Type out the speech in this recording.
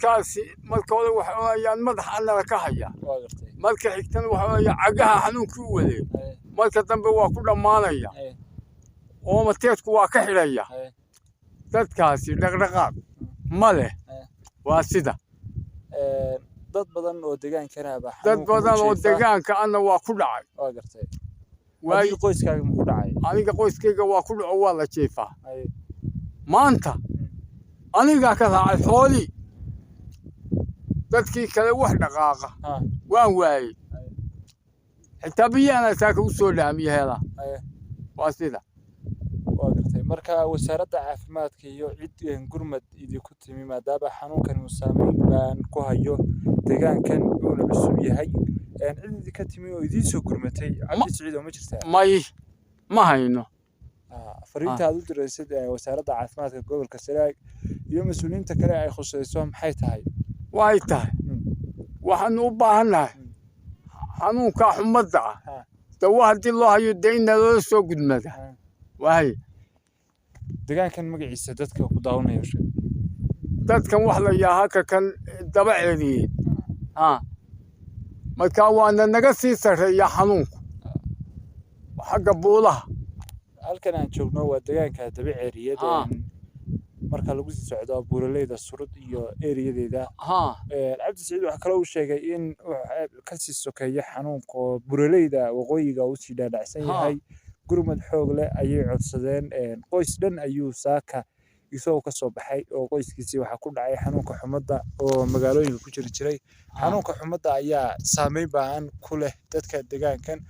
Dadkaasi marka hore waxay odhanayaan madax annala ka haya. Waa gartay. Marka xigtana waxay odhanayaan cagaha xanuunkii u waday. Marka dambe waa ku dhammaanaya. Oomateedku waa ka xidhaya. Dadkaasi dhaqdhaqaaq ma leh. Waa sida. Dad badan oo deegaankana baa dad xanuunkan u badan oo jiifa. Deegaanka anna waa ku dhacay. Waa gartay. Waay. Adiga qoyskaaga ma ku dhacay? Aniga qoyskayga waa ku dhaco, waa la jiifaa. Maanta anigaa ka raacay xoolii, dadkii kale wax dhaqaaqa waan waayey. Xitaa biyaana saaka u soo dhaamiyo helaa. Waa sida. Waa gartay. Marka wasaaradda caafimaadka iyo cid gurmad idinku timi, maadaama xanuunkan uu saameyn baan ku hayo deegaankan, uuna cusub yahay, cid idinka timi oo idiin soo gurmatay, Cabdi Siciid, oo ma jirtaa? May, ma hayno. Fariinta aad u diraysid wasaaradda caafimaadka gobolka Sanaag iyo mas-uuliyiinta kale ay khusayso maxay tahay? Waxay tahay, waxaanu u baahannahay xanuunkaa xumadda ah dawo haddii loo hayo dee in naloola soo gudmada. Waay. Deegaankan magaciisa dadka ku daawanaya sheeg. Dadkan wax la yaahaa ka kan daba ceeliyey, marka waana naga sii sarreeya xanuunku xagga buulaha. Halkan aan joogno waa deegaanka Daba Ceeriyeed, marka lagu sii socdo buuraleyda Surud iyo eriyadeeda. Cabdi Siciid waxaa kaloo uu sheegay in uu kasii sokeeyo xanuunka oo buuraleyda waqooyiga uu sii dhaadhacsan yahay. Gurmad xoog leh ayay codsadeen. Qoys dhan ayuu saaka isagoo ka soo baxay oo qoyskiisii waxaa ku dhacay xanuunka xumadda oo magaalooyinka ku jiri jiray. Xanuunka xumadda ayaa saameyn ba'an ku leh dadka deegaankan.